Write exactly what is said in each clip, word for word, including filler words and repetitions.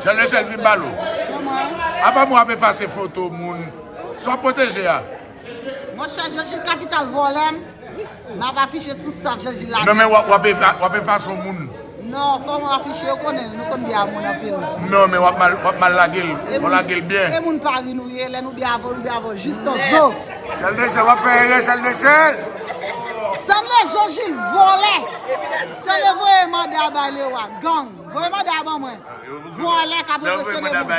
Jan Lechèl vin balo. Apa mwen ap efase foto moun. Sa w ap pwoteje a? Monchè, Jean Gilles Capital vòlè m. M ap afiche tout sa Jean Gilles la. Non, men w ap, w ap efa-, w ap efase yon moun. Non, fò mwen afiche, yo konnen, nou konn byen avè moun anpil. Non, men w ap mal, w ap mal lage l. Fò lage l byen. E moun Pari nou ye, lè nou byen avè w, nou byen avè w jis nan zo. Jan Lechèl, w ap fè erè, Jan Lechèl. Sanble Jean Gilles vòlè. Sanble voye manda bay Lewa, gang. Voye manda a ban mwen. Vòlè k ap represyonnen moun.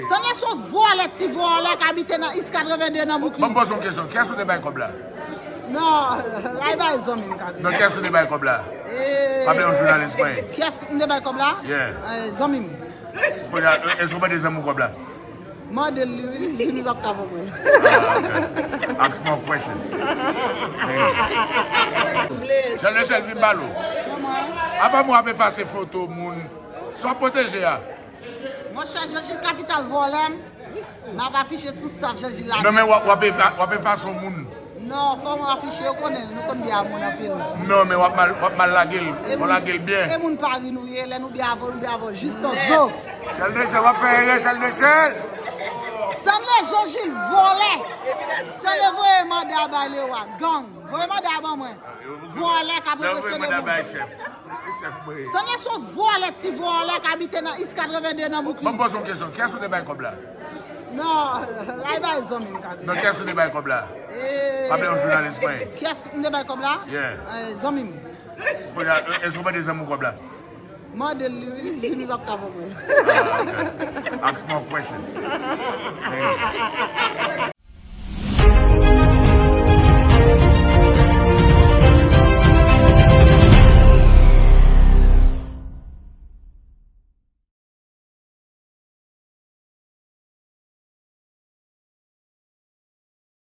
Sanble se yon vòlè, ti vòlè k abite nan East katreven de nan Bouklin. Ban m poze yon kesyon. Kiyès ou te bay kòb la? Non, la e bay zanmi m ka gen. Non, kiyès ou te bay kòb la? Pa vle yon jounalis mwen. Kiyès m te bay kòb la? Yeah. Eh, zanmi m. Kounye a, èske ou mande zanmi w kòb la? Mande l li, wi, li di li p ap ka ban mwen. Ah, ok. Ask more question. Jan Lechèl vin balo. Apa mwen ap efase foto moun. Sa w ap pwoteje a? Monchè, Jean Gilles Capital vòlè m. M ap afiche tout sa Jean Gilles la. Non, men w ap, w ap efa-, w ap efase yon moun. Non, fò mwen afiche, yo konnen, nou konn byen avè moun anpil. Non, men w ap mal, w ap mal lage l. Fò lage l byen. E moun Pari nou ye, lè nou byen avè w, nou byen avè w jis nan zo. Jan Lechèl, w ap fè erè, Jan Lechèl. Sanble Jean Gilles vòlè. Sanble voye manda bay Lewa, gang. Voye manda a ban mwen. Vòlè k ap represyonnen moun. Sanble se yon vòlè, ti vòlè k abite nan East katreven de nan Bouklin. Ban m poze yon kesyon. Kiyès ou te bay kòb la? Non, la e bay zanmi m ka gen. Non, kiyès ou te bay kòb la? Eh. Pa vle yon jounalis mwen. Kiyès m te bay kòb la? Yeah. Eh, zanmi m. Kounye a, èske ou mande zanmi w kòb la? Mande l li, wi, li di li p ap ka ban mwen. Ah, ok. Ask more question.